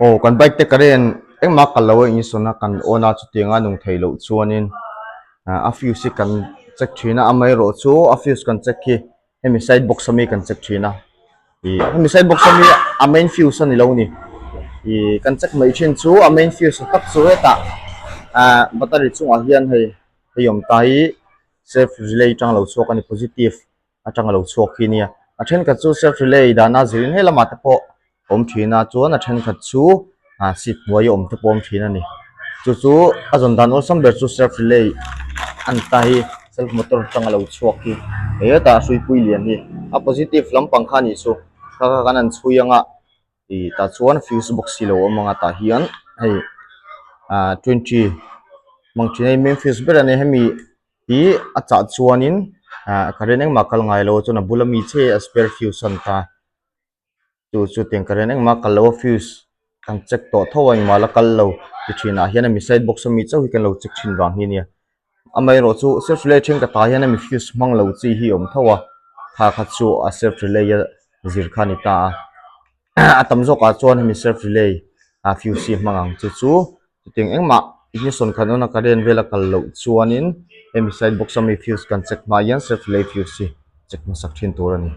Aw kan bike te current engmah kal lo a insawn a kan on a chutianga nung theih loh chuanin ah a fuse hi kan check thin a amaherawh chu a fuse kan check hi hemi side box ami kan check thin a ih hemi side box ami a main fuse a ni lo a ni ih kan check mai thin chu a main fuse tak chu hetah ah battery chungah hian hei hei awm ta hi self relay atang lo chhuak a ni positive. atang a lo chhuak hi nia a thenkhat chu self relay dana zirin he lamah te pawh awm thin a chuan a thenkhat chu ah seat hnuai a awm te pawh awm thin a ni chu chu a zawn dan awlsam ber chu self relay a ni ta hi self motor atang a lo chhuak hi hetah hruipui lian hi a positive lampang kha a nih chu kha kha kan han chhui ang a ih tah chuan fuse box hi a lo awm ang a tah hian hei ah twenty hmang thin a hei main fuse ber a nia hemi. Hi a chah chuanin ah current engmah kal ngai lo chuan a bula mi che a spare fuse a ni ta chu chu tiang current engmah kal lo a fuse kan check tawh tho a engmah la kal lo ti thin ah hian hemi side box ami chauh hi kan lo check thin vang hi ania amaherawh chu self relay thenkhat ah hian hemi fuse hmang lo chi hi a awm tho a kha kha chu a self relay a zir kha a ni ta a a tam zawk ah chuan hemi self relay ah fuse hi a hmang ang chu chu. Chutiang engmah ignition khan awna current vel a kal loh chuanin hemi side box ami fuse kan check hma hian self relay fuse hi check hmasak thin tur a ni.